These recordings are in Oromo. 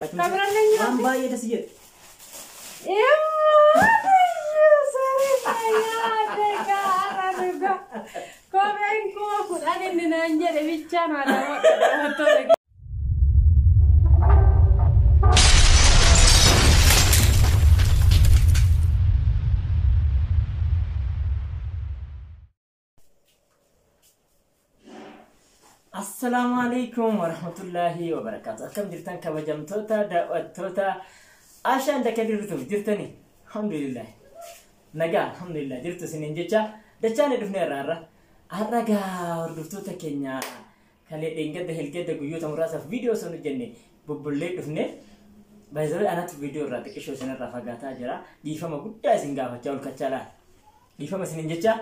Waan baay'ee das jedhu. Kopheen 10,000 inni naan jedhe bichaan haadha. Assalaamu alaikum warahmatullaahi wabarakaatu. Akkam jirtan kabajamtoota daawwattoota Ashaan Dakka jirtuuf jirtani? Alhamdulillah. Nagaa alhamdulillah jirtu isiniin jecha dachaan dhufne irraa har'a. Har'a gaa hordoftoota keenya kalee dheengadda helgadda guyyoota muraasaaf viidiyoo osoo hin hojjenne bubbullee dhufne. Baay'ee anatu viidiyoo irraa xiqqishoo isinirraa fagaataa jira. Dhiifama guddaa isin gaafachaa ol kachaa laala. Dhiifama isiniin jecha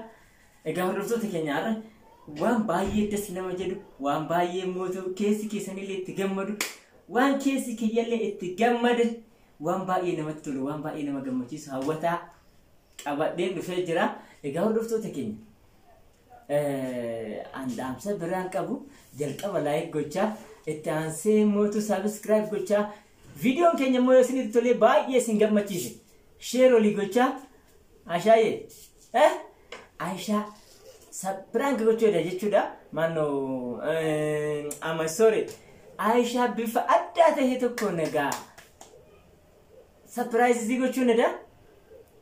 egaa hordoftoota keenya har'a waan baay'ee das nama jedhu, waan baay'ee mootu keessi keessanillee itti gammadu, waan keessi kiyyallee itti gammade, waan baay'ee namatti tolu, waan baay'ee nama gammachiisu hawwataa qabadheen dhufee jira. Egaa hordoftoota keenya an dhaamsa biraan qabu jalqaba like gochaa, itti aansee mootu subscribe gochaa, viidiyoon keenya immoo yoo isinitti tolee baay'ee isin gammachiise share olii gochaa. Ashaayee Aishaa prank gochuudha jechuudha. Mannoo amma sorry Aishaa bifa addaa ta'e tokko nagaa surprise gochuun dha.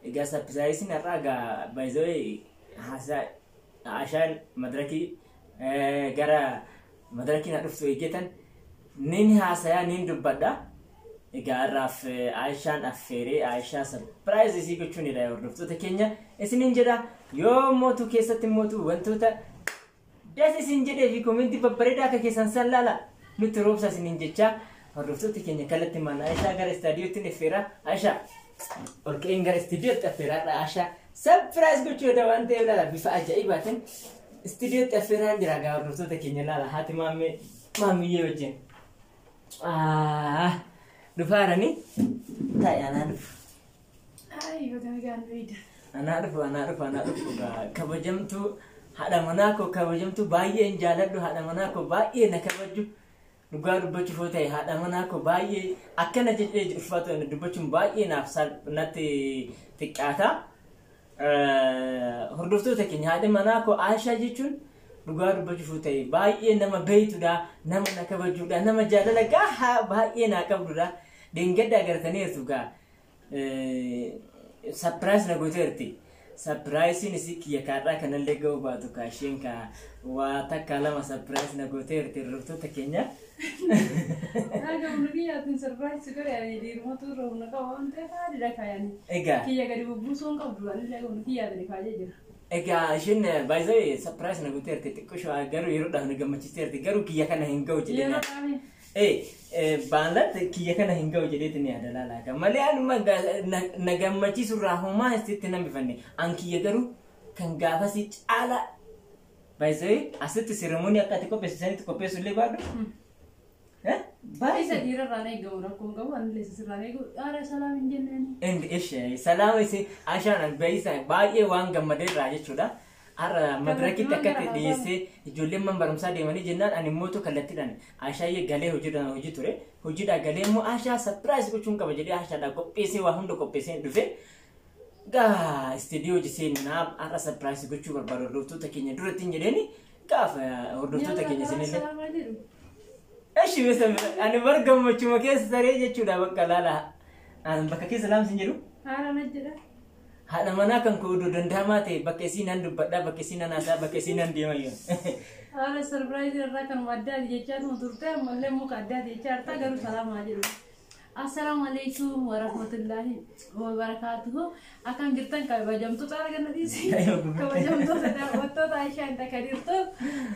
Egaa surprise har'aa egaa baay'ee haasaa Aishaan madarakii gara madarakii na dhuftu eeggatan nin haasayaa nin dubbadha. Egaa har'aaf Aishaan affeeree Aishaa surprise isii gochuunidha hordoftoota keenya isiniin jedha. Yoo mootu keessatti mootu wantoota das isin jedhee fi comment babbareedaa akka keessan san laala nutti roobsa isiniin jecha hordoftoota keenya kalatti mana Aishaa gara istaadiyootti affeera. Aishaa ol ka'een gara istaadiyootti affeeraadha. Aishaa surprise gochuudha waan ta'eef laala bifa ajaa'ibaatiin istaadiyootti affeeraan jira. Egaa hordoftoota keenya laala haati maammee maammiyyee wajjin. Dhufaarani taa'e anaa dhufu. Anaa dhufu, anaa dhufu, anaa dhufu. Kabajamtuu haadha manaa koo, kabajamtuu baay'een jaaladhu, haadha manaa koo baay'ee na kabaju. Dhugaa dubbachuuf yoo ta'e haadha manaa koo baay'ee akkana jedhee ulfaatu dubbachuun baay'ee naaf natti xiqqaata. Hordoftoota keenya haadha manaa koo Aishaa jechuun dhugaa dubbachuuf yoo ta'e baay'ee nama beeytudha, nama na kabajudha, nama jaalala gahaa baay'ee naa qabdudha. Dheengadda agartaniirtu gaa surprise na gooteerti. Surpriseiin isii kiyya kaadhaa kanallee ga'uu baatu kaa isheen kaa waa takka lama surprise na gooteerti hordoftoota keenya. Naga humna kiyyaatiin surprise godhe ani dhiirumatu irra humna qaba waan ta'eef haadha kaayani. Egaa. Kiyya gadi bubbuusuu hin qabdu anillee humna kiyyaatiin kaayee jira. Egaa isheen baay'ee surprise na gooteerti xiqqoo garuu yeroodhaaf na gammachiisteerti garuu kiyya kana hin ga'u jedhee. Yeroo dhaabee. Baanlaatti kiyya kana hin ga'u jedheeti ni yaada laala. Malee anuma na gammachiisu irraa homaa asitti nan bifanne. An kiyya garuu kan gaafasii caala. Baay'ee asitti ceremony akka ati qopheessu sanitti qopheessu illee baadhu. Isa dhiirarraan eegamu rakkoon qabu anillee sirraan eegu haara salaam hin jenneen. Indi ishee salaama isin Aishaan baay'ee waan gammadeerraa jechuudha. Har'a madarakitti akka itti dhiyeessee ijoolleen man barumsaa deemanii jennaan ani immoo kallattiidhaan Aishaayyee galee hojiidhaan hojii ture. Hojiidhaa galee immoo Aishaa surprise gochuun qaba jedhee Aishaadhaa qopheessee waa hunda qopheessee dhufe. Gaa istiidiyoo hojii seenaa har'a surprise gochuu barbaadu hordoftoota keenya duratti hin jedheeni gaafa hordoftoota keenya isinillee. Eshi bisa ani bar gammachuma keessa saree jechuudha bakka laala. Ani bakka keessa laamsi hin jedhu. Haara na jedha. Haadha manaa kan koo odoo danda'amaa ta'e bakka isii nan dubbadhaa, bakka isii nan haasaa, bakka isii nan deema yoo. Haara surprise irraa kanuma addaati jechaa tuma turte ammallee muka addaati jechaa jirta garuu salaamaa jedhu. Assalaamu alaikum warahmatullahi wabarakaatuhu. Akkam jirtan kabajamtoota arganna dhiisi. Kabajamtoota daawwattoota Aishaan takka jirtu.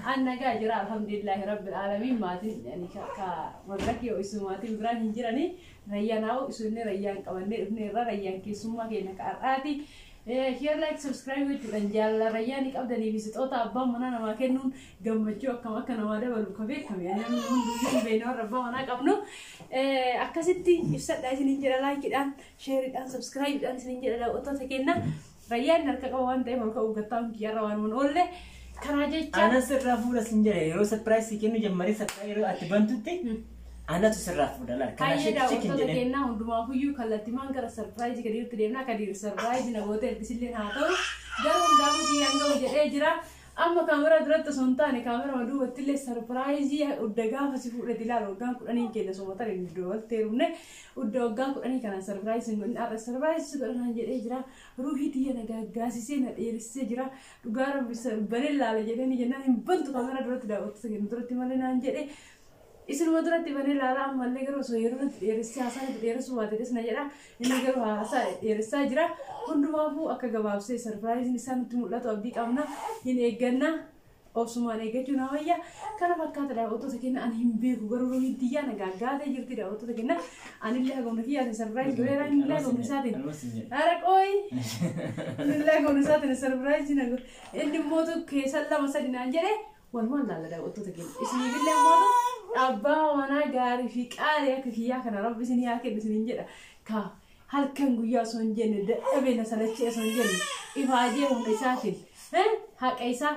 An nagaa jira alhamdulillahi rabbil aalamiin maatiin ka madraki yoo isu maatiin biraan hin jirani. Rayyaan haa isu inni rayyaan qabannee dhufne irra rayyaan keessummaa keenya ka har'aati. Share like subscribe gochuudhaan jaalala rayyaanii qabdanii fi sixoota abbaan manaa namaa kennuun gammachuu akkam akka namaa dabalu ka beekame namni hunduyyuu hin beekne warra abbaa manaa qabnu. Akkasitti ibsadhaa isiniin jedha likeiidhaan shareiidhaan subscribeiidhaan isiniin jedha daawwattoota keenya. Rayyaan harka qaba waan ta'eef ol ka'uu gattaan kiyyarra waan mun oolle karaa jecha. Anas irraa fuula sin jedhe yeroo surprise kennu jammaree surprise yeroo ati bantutti Anatu sirraa fuudha laal. Kana Hayyee shik shik hin daawwattoota jedhin. keenyaa hundumaafuyyuu kallattimaan gara sarpiraayizii Kadiiritti deemna. Kadiir sarpiraayizii na gootee ergisillee haa ta'u. Garuu hundaafuu kiyyaan ga'u jedhee jira. Amma kaameraa duratti osoo hin taane kaameraa duubatti illee sarpiraayizii udda gaafa si fuudhete ilaalu waggaan 10 keenya osoo mataa hin walitti heerumne udda waggaa 10 kana sarpiraayizii hin godhin har'a sarpiraayizii godhanaan jedhee jira. Ruuhii tiyya na gaaggaasisee na dheeressee jira. Dhugaa rabbi banee laala jedhanii jennaan hin bantu kaameraa duratti daawwattoota keenya duratti malee naan jedhe. Isinuma duratti banee laala ammallee garuu osoo yeroo natti dheeressee haasaa natti dheeressuu baate na jedha. Inni garuu haasaa dheeressaa jira. Hundumaafuu akka gabaabsee sarpiraayiziin isaa nutti mul'atu abdii qabna. Hin eegganna. Obsumaan eeggachuu na wayya. Kana fakkaata daawwattoota keenya ani hin beeku garuu ruuhiin tiyyaa na gaaggaatee jirti daawwattoota keenya. Anillee hagumna kiyyaatiin sarpiraayiz godheera innillee hagumna isaatiin. Ara qooyi. Innillee hagumna isaatiin sarpiraayizii na godhe. Inni immoo keessan lama sadi naan jedhe walumaan laalla daawwattoota keenya. Isiniifillee immoo abbaa manaa gaarii fi qaalii akka kiyyaa kana rabbi isinii haa kennu isiniin jedha. Ka halkan guyyaa osoo hin jenne dadhabee na salachee osoo hin jenne ifaajee humna isaatiin haqa isaa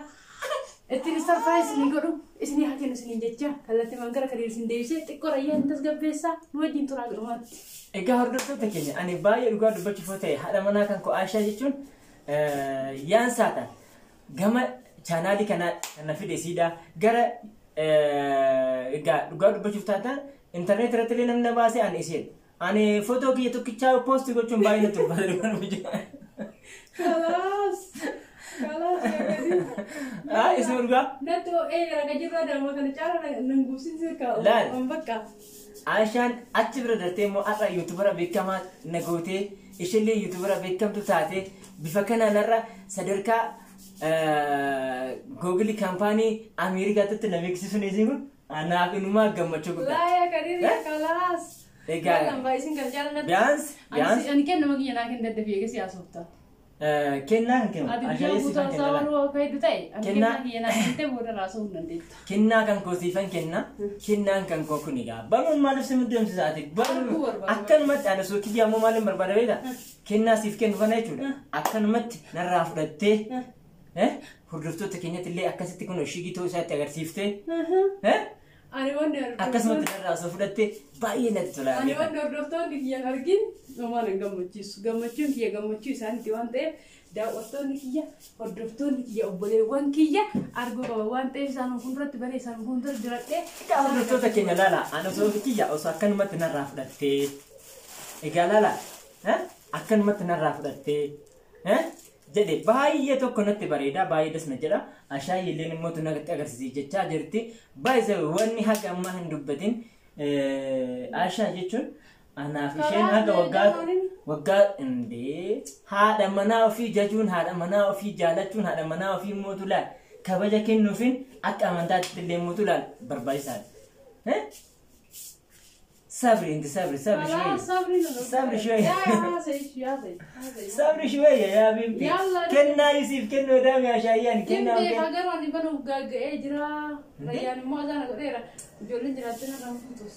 ittiin sarpiraayiz isinii godhu isinii haa kennu isiniin jecha kallattiimaan gara Kadiir isin deebisee xiqqoo rayyaan tasgabbeessaa nu wajjin turaa godhumaatti. Egaa hordoftoota keenya ani baay'ee dhugaa dubbachuuf yoo ta'e haadha manaa kan koo Aishaa jechuun yaan saatan gama chaanaalii kana kana fide siidha gara egaa dhugaa dubbachuuf taatan intarneet irratti illee namni na baase ani isheen. Ani footoo kiyya tokkichaa poosti gochuun baay'ee natti ulfaata dhugaa dubbachuuf. Kalaas. Kalaas yaa Kadiir. Ah, isuma dhugaa. Natti ho'ee jira ka jirra damma kana caala nan guubsiisee kaa'u. Laal. Waan bakka. Aishaan achi bira dartee immoo har'a yuutubara beekamaa na gootee ishillee yuutubara beekamtu taate bifa kanaan har'a sadarkaa googilii kaampaanii Ameerikaatti na beeksisuun isiin kun anaaf inumaa gammachuu guddaa. Laa yaa Kadiir yaa kalaas. Egaa Wallaan baay'isin kan caala natti. Biyaans biyaans Ani kennama kiyya naa kenna daddafee eegas haasofta. Kennaa kan kennu Ati guyyaa Ashaayee guutuu siifan kenna haasawaa laala. waan akka hedduu ta'e ani Kennaa kennaa kiyya naa kennite booda haasawuu hin dandeettu. Kennaa kan koo siifan kenna kennaan kan koo kun egaa banuun maaliif si muddamsiisa ati Arguu banuun barbaada. akkanumatti ani osoo kiyya ammoo maaliin barbaada beektaa kennaa siif kennu kana jechuudha akkanumatti narraa fudhattee hordoftoota keenyatti illee akkasitti kun shigii ta'uu isaatti agarsiiftee Ani wanni akkasumatti narraa osoo fudhattee baay'ee natti tola. Ani wanni hordoftoonni kiyyan argin homaa nan gammachiisu. Gammachuun kiyya gammachuu isaaniiti waan ta'eef daawwattoonni kiyya hordoftoonni kiyya obboleewwan kiyya arguu qaba waan ta'eef isaan fuulduratti banee isaan fuuldura diradhee Egaa hordoftoota keenya laala ani osoo kiyya osoo akkanumatti narraa fudhattee egaa laala akkanumatti narraa fudhattee jedhe baay'ee tokko natti bareeda baay'ee das na jedha Ashaayii illeen immoo natti agarsiisi jechaa jirti baay'ee wanni haga ammaa hin dubbatin Ashaa jechuun anaaf isheen haga waggaa waggaa indee haadha manaa ofii jajuun haadha manaa ofii jaalachuun haadha manaa ofii mootu laal kabaja kennuufin akka amantaatti illee mootu laal barbaachisaadha. Sabri inti sabri sabri Kalaas shwayya. sabri na Sabri shwayya. Yaa yaa haasa'e yaa Sabri shwayya yaa bimti. Yalla. Kennaa isiif kennuu daami Ashaayyan kennaa Dimbee kennu. hagaruu ani banuuf gagga'ee jira. Rayyaan immoo azaana godheera. Ijoolleen jiraattee narraa fuutus.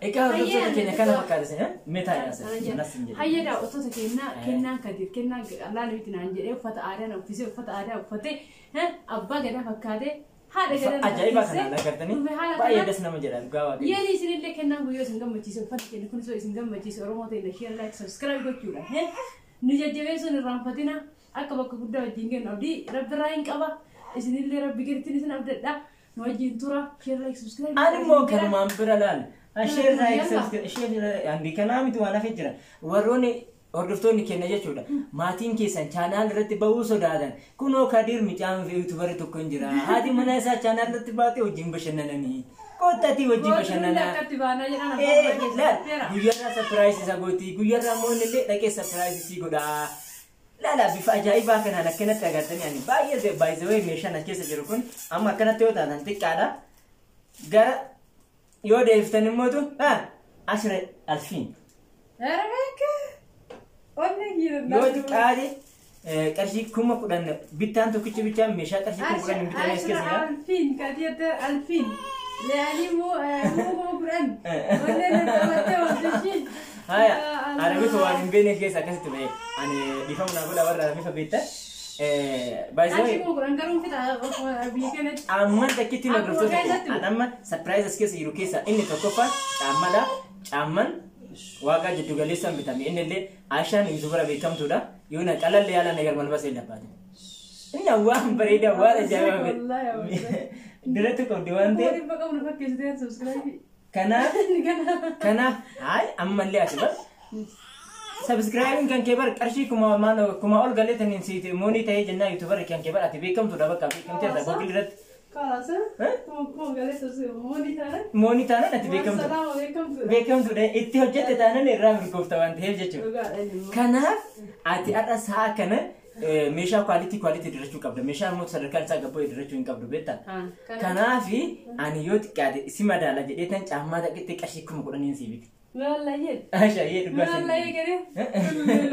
Egaa hordoftoota keenya kana fakkaata isin mee taa'ee asirratti manas hin jedhu. Hayya daawwattoota kennaa kennaan Kadiir kennaan allaan miti naan jedhee uffata aadaa na uffisee uffata aadaa uffatee abbaa gadaa fakkaatee haadha gadaa na Ajaa'iba uffisee kanaan agartanii dhufe haala baay'ee kanaan das nama jedha dhugaa waaqayyo. Yeeni isinillee kennaan guyyoo isin gammachiise uffanni keenya kunis yoo isin gammachiise Oromoo ta'e share like subscribe gochuudha. Nu jajjabeessuun irraanfatina akka bakka guddaa wajjin kennu abdii rabbi irraa hin qaba isinillee rabbi gaditti isin abdadha nu wajjin tura share like subscribe. Ani immoo kanumaan bira laal. Ishee ishee handi kanaa miti waan hafe jira. Warroonni hordoftoonni keenya jechuudha. Maatiin keessan chaanaal irratti bahuu sodaatan. Kunoo Kadiir micaan yuutubarii tokko hin jira. Haati mana isaa chaanaal irratti baatee wajjin bashannananii. Kottatii wajjin bashannanaa. Akkatti baanaa jedhan Laal guyyaarraa sapiraayisii isa gooti. Guyyaarraa immoo inni illee dhaqee sapiraayisii sii godha. Laala bifa ajaa'ibaa kanaan akkanatti agartanii ani baay'ee baay'ee meeshaan as keessa jiru kun amma akkanatti yoo taatan xiqqaadha. Gara yoo deebiftan immootu ashira alfiin yoo xiqqaate qarshii 10,000 bittaan tokkichi bichaan meeshaa qarshii 10,000 bitanii as keessa jira. Alfiin kadiyate alfiin leani mu mu 10,000 onneen qabattee wantishi. Haya, arabifa waan hin beekne keessa akkasitti ba'e ani dhiifama naa godha warra arabifa beektan. Baay'ee Qarshii 10,000 garuu fixa biyya kanatti. Amman takkitti Akkuma hordoftoota keessatti. keenya amma surprise as keessa jiru keessaa inni tokkoffaa caammadha. Caamman waaqa jiddu galeessaan bitame inni illee Ashaan YouTuber beekamtuudha. Yoo na qalallee yaala na garmal basee labbaate. Inni waan bareedaa waan ajaa'ibaa Wallaahi, wallaahi. duratti qabdi waan Kuma ta'eef 100 qabnu fakkeessitee subscribe. kanaaf kanaaf hayi ammallee ati bar subscribe kan kee bar qarshii kuma ol galeetan siiti moonii ta'ee jennaa YouTuber kan kee bar ati beekamtuudha bakka beekamteerta Google irratti. Kalaas kuma galee subscribe moonii taanaan. Moonii taanaan ati beekamtuudha. Salaama beekamtuudha. Beekamtuudha itti hojjette taanaan irraa mirgoofta waan ta'eef jechuudha. Dhugaadha inni immoo. Kanaaf ati har'a sa'a kana meeshaa quality dirachuu qabda. Meeshaa immoo sadarkaan isaa gabboo dirachuu hin qabdu beektaa. Kanaaf ani yoo xiqqaate si madaala jedhee tan caammaa taqitti qarshii 10,000 sii biti. Wallahi. Ashaayee dhugaa Wallahi sii. gadi.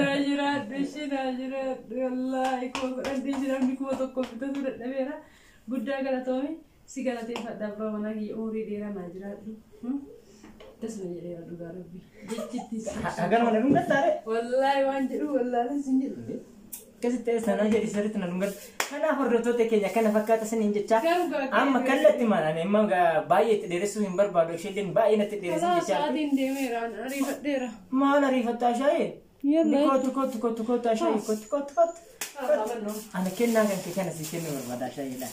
Naa jiraadhu ishee naa jiraadhu wallahi 10,000 dhiisi namni 1,000 bitatu dadhabeera. Guddaa galatoomi si galateeffadha abbaa manaa kiyya umurii dheeraa naa jiraadhu. Dasna jedheera dhugaa rabbi. Jechitti. Hagan mana dhungattaare. Wallahi waan jedhu wallaahi sin jedhu. Akkasitti sanaa jedhi sirriitti na dhungatta. Kanaaf hordoftoota keenya kana fakkaata saniin jechaa. Garuu gaa- Amma kallatti maal amma baay'ee itti dheeressuu hin barbaadu isheen baay'ee natti dheeressin Kalaa jechaa. sa'aatiin deemeera ariifadheera. Maal ariifattaa shaayee? Yalla. Kootu kootu kootu kootu shaayee kootu kootu kootu. Ana kennaa kan kee kana sii kennuu barbaada shaayeedha.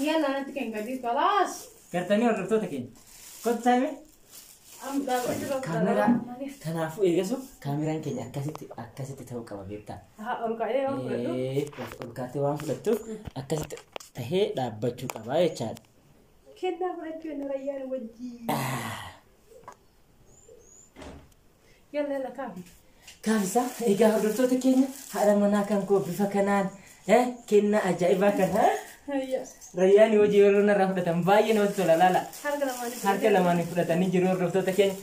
Yalla natti kan gadi kalaas. Gartanii hordoftoota keenya. Kootu taa'ime. Am dhaabbachuu Kaameraa kanaafuu eegasu kaameraan keenya akkasitti akkasitti ta'uu qaba beektaa. Haa ol ka'ee waan fudhadhu. Ol kaatee waan fudhattuuf akkasitti tahee dhaabbachuu qaba jechaadha. Kennaa fudhachuu inni rayyaan wajjii. Yalla yalla kaafi. Kaafisa egaa hordoftoota keenya haadha manaa kan koo bifa kanaan kennaa ajaa'ibaa kana Rayyaan hojii yeroo narraa fudhatan baay'ee namatti tola laala. Harka lamaanii Harka lamaanii fudhatanii jiru hordoftoota keenya.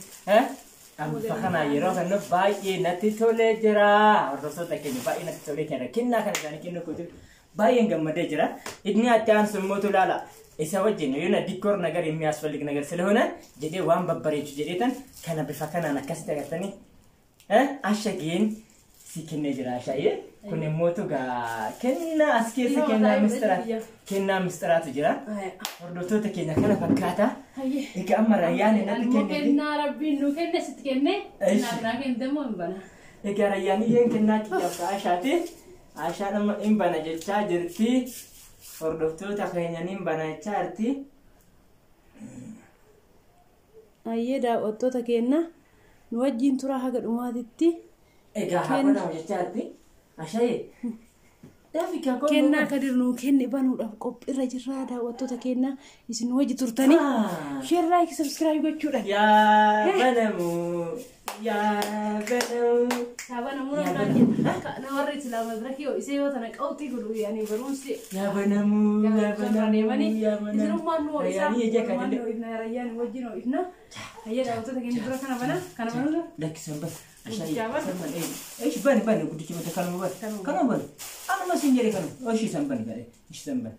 Bifa kanaa yeroo kana baay'ee natti tolee jira. Hordoftoota keenya baay'ee natti tolee jira. Kennaa kana isaanii kennuu kootiif baay'een gammadee jira. Inni adda aansu immoo laala. Isa wajjin yoo decor ነገር የሚያስፈልግ ነገር ስለሆነ jedhee waan babbareechu jedheetan kana bifa kanaan akkasitti agartanii ashageen si kennee jira ashaayee. Kun immoo gaa kennaa as keessa kennaa mistiraatu jira. Hordoftoota keenya kana fakkaata. Egaa amma rayyaan natti Almoo kenne. Kennaa rabbiin nu kenne sitti kenne. Kennaa biraa kennite immoo hin bana. Egaa rayyaan iyyeen kennaa kiyyaaf Ashaati. Ashaan amma hin bana jechaa jirti. Hordoftoota keenya hin bana jechaa jirti. Ayyee daawwattoota keenya nu wajjin turaa haga dhumaatitti. Egaa haa banamu jechaa jirti. Ashaayee. Daafi kakoo. Kennaa Kadir nuu kenne banuudhaaf qophiirra jirra daawwattoota keenya isin nu wajji turtanii. Share like subscribe gochuudhaan. Yaa banamu. Yaa banamu. Saabana mura warri islaama bira kiyoo isee yoo tana qawxii godhu yaani barumsi. Yaa banamu. Yaa banamu. Deemanii Yaa banamu. isinummaan nu ho'isaa. Rayyaanii ija kan Ho'ifna rayyaan wajjin ho'ifna. Hayyee daawwattoota keenya dura kana bana kana banuudha. Lakkisan bas. Ashaayee. Guddicha ban. San ban. Eish bani bani guddicha mata kanuma bani. Kanuma bani. Anuma sin jedhe kanuma. Oshi san bani galee. Ishi san bani.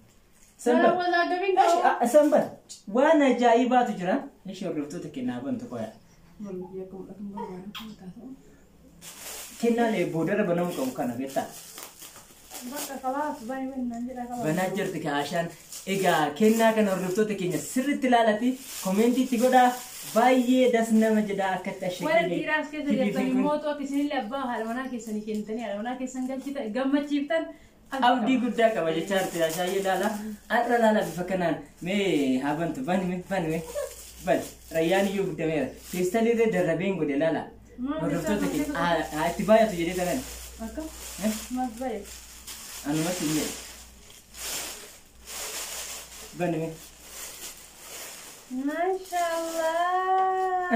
San bani. Walaagabiin Eish san bani. Waan ajaa'ibaatu jira. Ishi hordoftoota kennaa bantu qoya. Kennaan boodarra banamuu qabu kana beektaa. Bakka kalaas bani bani naan jedhaa kalaas. Banaa jirti kaashaan. Egaa kennaa kana hordoftoota keenya sirriitti ilaalati koomentiitti godhaa. Baay'ee das nama jedhaa akkatti Warra ashaakii. dhiiraas keessa jirtan immoo akka isinillee abbaa haadha manaa keessanii kennitanii haadha manaa keessan galchitan gammachiiftan. Abdii guddaa qaba jechaa jirti ashaayee laala. Har'a laala bifa kanaan mee haa bantu bani mee bani mee bani rayyaan iyyuu guddameera. Feestaalii darrabeen godhe laala. Hordoftoota keenya haa itti baay'atu jedhee tanan. Akka maal baay'ee. Anumatti hin jedhe. Bani mee. Maashaallah.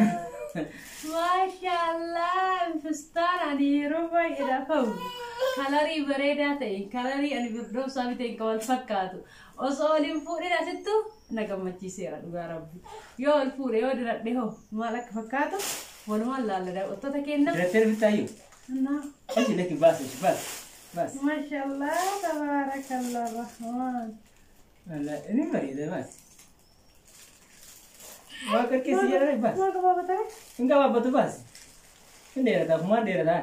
Maashaallah. Fistaan ani yeroo baay'eedhaaf hawwu. Kalarii bareedaa ta'e kalarii ani birdoosaa biteen kan wal fakkaatu. Osoo ol hin fuudhin asittu na gammachiiseera dhugaa rabbi. Yoo ol fuudhe yoo diradhe hoo maal akka fakkaatu walumaan laalla daawwattoota keenya. Dirattee bitaayyuu. Naa. Achi lakki baas baas baas. Maashaallah tabaarakallah rahmaan. Inni bareeda baas. Waa qarqeessi jedhame baas. Maal gabaabata? Hin gabaabbatu baas. Hin dheerata ofumaan dheerata.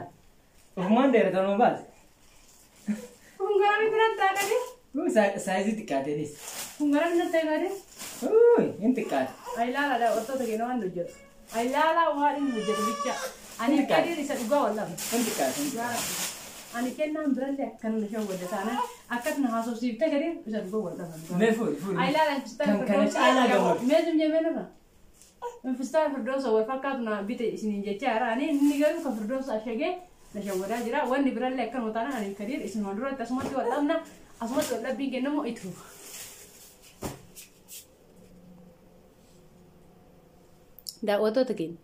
Ofumaan dheerata numa baas. Kun gara miti natti taa'anii? Saayizii xiqqaateetis. Kun gara miti natti taa'anii? Hin xiqqaate. Ilaala daawwattoota keenya waan hojjetu. Ilaala waan inni hojjetu bicha. Ani Kadir isa dhugaa wallaahi. Hin xiqqaate. Ani kennaan birallee akkana na shawwadde taanaan akkas na haasofsiiftee Kadir isa dhugaa wallaahi. Mee fuudhi fuudhi. Ilaala fistaan Kan kana caalaa gammadu. Mee sun jemee nurra. Fistaan firdoosa wal fakkaatu na bite isiniin jechaa jira. Ani inni garuu kan firdoosa ashagee na shawwadaa jira. Wanni birallee akkanuma taanaan ani Kadir isinuma duratti asumatti wal dhabna. Asumatti wal dhabbiin kennamu itti fufa. Daawwattoota keenya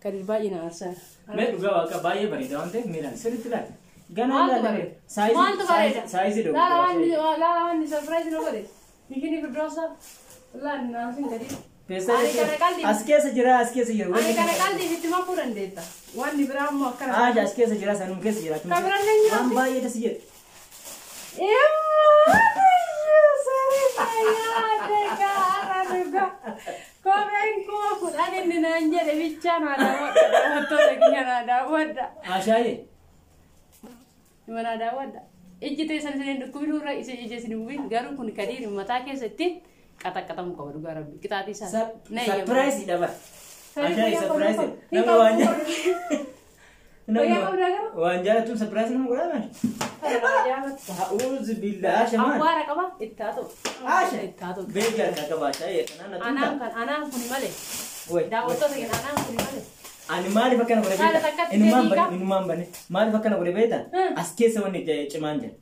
Kadir baay'ee na aarsaa. Mee dhugaa waaqa baay'ee bareeda waan ta'eef miilaan sirriitti ilaali. Ganaa Maaltu ilaali. bareeda? Maaltu bareeda? Saayizii Laala dogoggora. waan laala waan sarpiraayiz na godhe. Ishini firdoosa laala naasin gadi. Ani kana qalbii As keessa jira as keessa jira. ani kana qalbii itti makuu dandeetta. Wanni biraa immoo akkana. Aasha as keessa jira sanuma keessa jira. Kan biraallee hin jiru. Waan baay'ee tas jedhu. Kopheen kuma kudhan inni naan jedhe bichaa naa daawwadha. Daawwattoota kiyya naa daawwadha. Ashaayee. Ima naa daawwadha. Ijji teessan isin hin dhukkubin irra isa ija isin hin bu'in garuu kun Kadiir mataa keessatti qaxaqqaxamu qaba dhugaa rabbi qixaatii isaa. Sarpiraayiziidha bara. Ashaayee sarpiraayizii. Namni waan Wayyaa qabdaa garuu? waan jaalatuun sarpiraayizii nama godhaa maali? A'uuzu billaa Asha maal? Awwaara qaba itti haa ta'u. Asha. Itti haa ta'u. Beekaa harkaa qaba Ashaayee kanaan na Anaan tunta. kan anaan kuni malee. Wai. Daawwattoota keenya anaan kuni malee. Ani maaliif akkana godhe Haala beektaa? takkatti Inumaan beekaa? bane inumaan bane maaliif akkana godhe beektaa? As keessa wanni cimaan jira.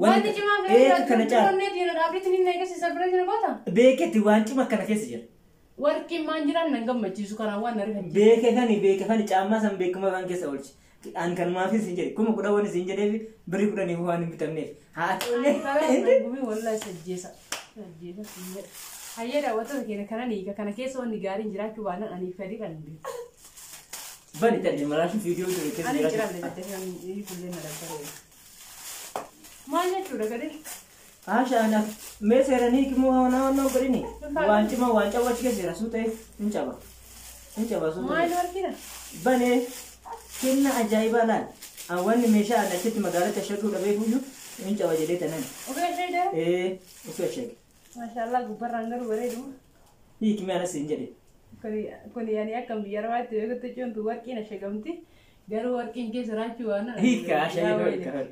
Wanti cimaa Eeka kana caala. Onnee diina dhaabbitti ni eegasi sarpiraayiz na goota. Beeketti waan cima akkana keessa jira. Warqii maan jiraan nan gammachiisu kanaan waan na rifachiisu. Beeke kani beeke kani caammaa san beekuma kan keessa oolchi. An kanumaafis hin jedhe 10,000 wanni siin jedheef birrii kudhaniif waan hin bitamneef. Haa ta'ullee. Gumii wallahi sajjeesa. Sajjeesa. Hayyee daawwattoota keenya kana niiga kana keessa wanni gaariin jiraachuu baannaan aniif fedhii kan hin beeku. Bani ta'e maraashin viidiyoo ture keessa Ani jiraachuu. jiraanne jettee kan kullee na dabbaree. Maal jechuudha Kadir? Asha ana mee seeranii kimmoo waan waan godhini waan cimaa waan cabaa achi keessa jira suu ta'e hin caba. Hin caba suu ta'e. Maal warqiidha? Banee kenna ajaa'ibaa laal. Wanni meeshaa ani achitti magaalatti ashaguu dhabee fuyyuu hin caba jedhee tanan. Ofii ishee dee? Ee ofii ashage. Maashaallah gubbarraan garuu bareedu. Hiiki mee anas hin jedhe. Kuni yani akka biyya arabaatti beekutti jechuun warqiin ashagamti. Garuu warqiin keessa jiraachuu waan Hiika ashaayee hiika.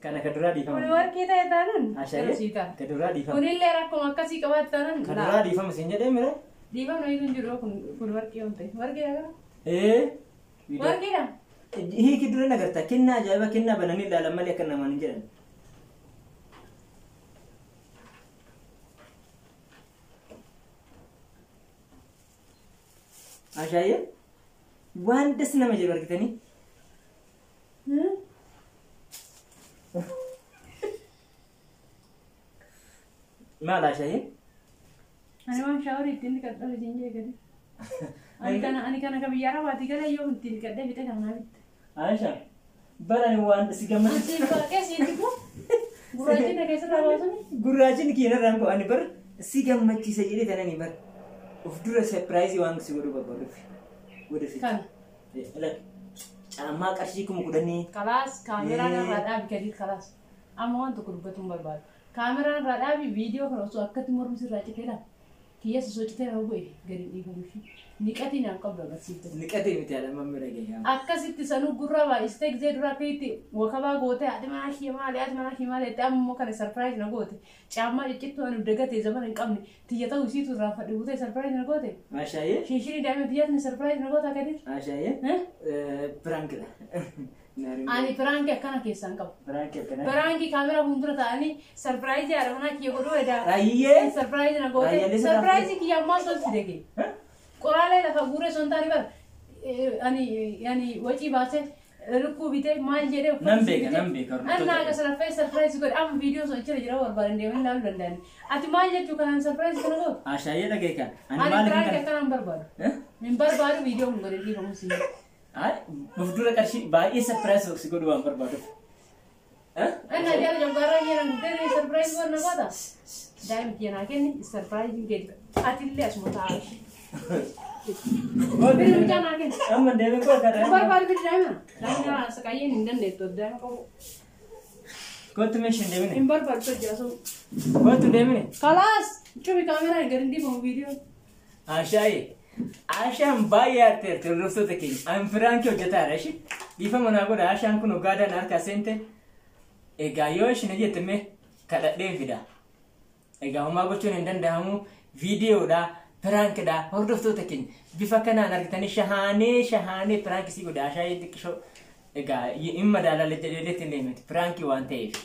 Kana ka duraa Kuni dhiifama. warqii ta'e taanaan Ashaayee ta'a. ka duraa dhiifama. Kunillee rakkoo akkasii qabaatu taanaan Ka duraa dhiifama siin jedhee mire. Dhiifama namni hin jiru kun warqii waan ta'e. Warqiidha garuu? Ee. Warqiidha? Hiiki dura nagarta kennaa ajaa'ibaa kennaa bananii ilaalan malee akka namaan hin jedhan. Ashaayee waan das nama jedhu argitanii. Maal ashaayee? Ani waan shaaworii ittiin dhiqadhu siin jee gadi. Ani kana ka biyya arabaati galee yoo ittiin dhiqadhee fixe kan naa bitte. Asha bara ani waan si gammachiisu. Asiin baaqee siin dhiqu gurraachina keessarraa baasanii. Gurraachin kiinarraan koo ani bar si gammachiisa jedhee tanani bar of dura sarpiraayizii waan si godhuu barbaaduuf. Godhuuf. Kana. Caammaa qarshii 10,000. Kalaas kaameraan irraa dhaabi gadi kalaas. Amma waan tokko dubbatuun barbaadu. Kaameraan irraa dhaabi viidiyoo kana osoo akkatti mormi sirraa citee lafa. Kiyya osoo citee lafa bu'e gadi dhiifamu ishee. Niqatii naaf qabdu agarsiifte. Niqatee miti haadha mammi dhageenya. Akkasitti sanuu gurra baay'istee gisee dura akka itti wakabaa goote haati manaa kiyya maali haati manaa kiyya maali jettee amma immoo kana sarpiraayiz na goote. Caammaa ciccittuu ani dagatee zamana hin qabne tiyya ta'uu isiitu irraa fadhi buutee sarpiraayiz na goote. Maashaayyee. Shinshinii daa'ima tiyyaatni sarpiraayiz na goota Kadir. Maashaayyee. Piraankidha. Ani piraankii akkana keessaan qabu. Piraankii akkana. Piraankii kaameraa fuuldura taa'anii sarpiraayizii haadha manaa kiyya godhuu edaa. Raayyee. Sarpiraayizii na goote. Raayyaalee sirraa Sarpiraayizii kiyya ammaa sol fide kee. Qoraalee lafa guuree son taane bara ani wacii baasee lukkuu bitee maal jedhee uffata Nan beeka, bitee. nan beeka, An naa sarpiraayizii sarpiraayizii godhe amma viidiyoo son achirra jira barbaadan deemanii ilaaluu danda'ani. Ati maal jechuu kanaan sarpiraayizii kana gootu? Ashaayee dhageeka. Ani Ani maaliif piraankii kana? akkanaan barbaadu. Hin barbaadu viidiyoo kun godhe dhiifamu siin. Ay, of dura qarshii baay'ee sarpiraayizii si godhuu waan barbaaduuf. Anna jala joggaarraa jiran guddee sarpiraayizii godhe na goota. Daa'imti kiyya naa kenni sarpiraayiziin keeti. Atillee asuma taa'aa. Biri mucaa naa kenni. Amma deemee koo kana. Barbaadu biri daa'ima. Daa'imni waan saqayyeen hin dandeettu daa'ima qabu. Kootu meeshaa hin deemine. Hin barbaadu hojjaasu. Kootu hin deemine. Kalaas cufi kaameraa gadi hin dhiifamu viidiyoon. Ashaayee. Ashaan baay'ee aarteerti hordoftoota keenya. An piraankii hojjetaadha ishee. Dhiifama naa godha Ashaan kun ogaadhaan harkaa seente. Egaa yoo isheen jette mee kadhadheen fida. Egaa homaa gochuun hin danda'amu. Viidiyoodha, piraankidha hordoftoota keenya. Bifa kanaan argitanii shahaanee shahaanee piraankii sii godha Ashaayee xiqqishoo. Egaa hin madaala jedheetti hin deemti piraankii waan ta'eef.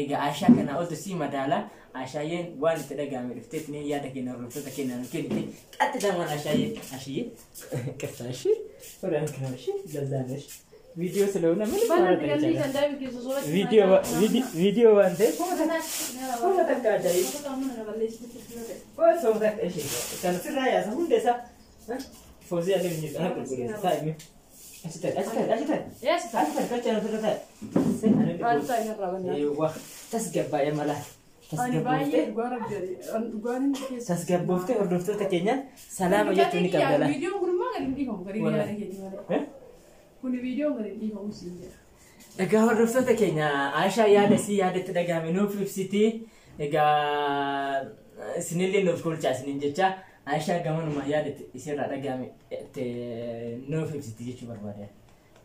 Egaa Ashaa kanaa oltu sii madaala. Ashaayeen waan itti dhaga'ame dhufteetti ni yaada keenya hordoftoota keenya nu kennite. Qaxxitamaan Ashaayee. Ashiyyee ቅርታ እሺ prank ነው እሺ ለዛ ነሽ ቪዲዮ ስለሆነ ምንም Bana ማለት galii አይቻልም። kan daa'ima keessa suuratti. ቪዲዮ ቪዲዮ waan ta'eef kuma takka ajaa'ib. Osoo takka ishee kan sirraa yaasa hunda isaa foozii alee hin jirtu ana qulqulleessa taa'ime. Achi taa'e achi taa'e achi taa'e achi taa'e qacha ana sirra taa'e. Eewwa tasgabbaa'ee mala tasgabbooftee tasgabbooftee hordoftoota keenyaan salaama jechuu ni qabdala. Viidiyoon kun immoo gadi hin dhiifamu gadi yaada keenya malee. Kun viidiyoon gadi hin dhiifamu siin jedha. Egaa hordoftoota keenya Aishaa yaada isii yaadatti dhagahame nuuf ibsiti. Egaa isinillee nuuf kolchaa isiniin jecha Aishaa gamanuma yaadatti isirraa dhagahame nuuf ibsiti jechuu barbaada.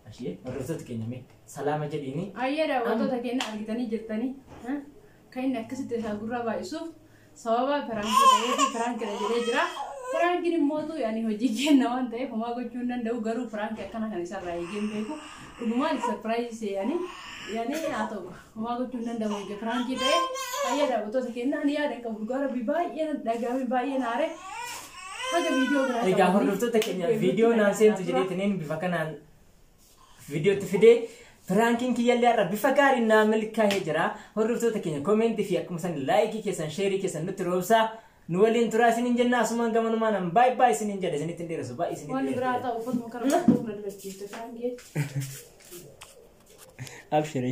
Ashee hordoftoota keenya mee salaama jedhiini. Ayyee daawwattoota keenya argitanii jirtanii kan inni akkasitti isaa gurra baay'isuuf sababa piraankii ta'eef piraankiidha jedhee jira. Piraankiin immoo yaani hojii kenna waan ta'eef homaa gochuu hin danda'u garuu piraankii akkana kan isarraa eegeen beeku dhugumaan sarpiraayizii yaani yaani haa ta'u homaa gochuu hin danda'u egaa piraankii ta'e ayyee daawwattoota keenya ani yaada qabu dhugaa rabbi baay'ee dhagahame baay'ee naare haga viidiyoo biraa Egaa hordoftoota keenya viidiyoo naan seentu jedheetiniin bifa kanaan viidiyootti fidee piraankiin kiyyallee har'a bifa gaariin naa milkaa'ee jira. Hordoftoota keenya koomentii fi akkuma san laayikii keessan sheerii keessan nutti roobsaa. Nu waliin turaa isiniin jenna asumaan gamanumaan an baay'ee baay'ee isiniin jedha isinitti hin dheeressu baay'ee isiniin Waan biraa dheeressu. ta'u uffatuma kana uffatuuf na dubachiifte piraankii. Abshir.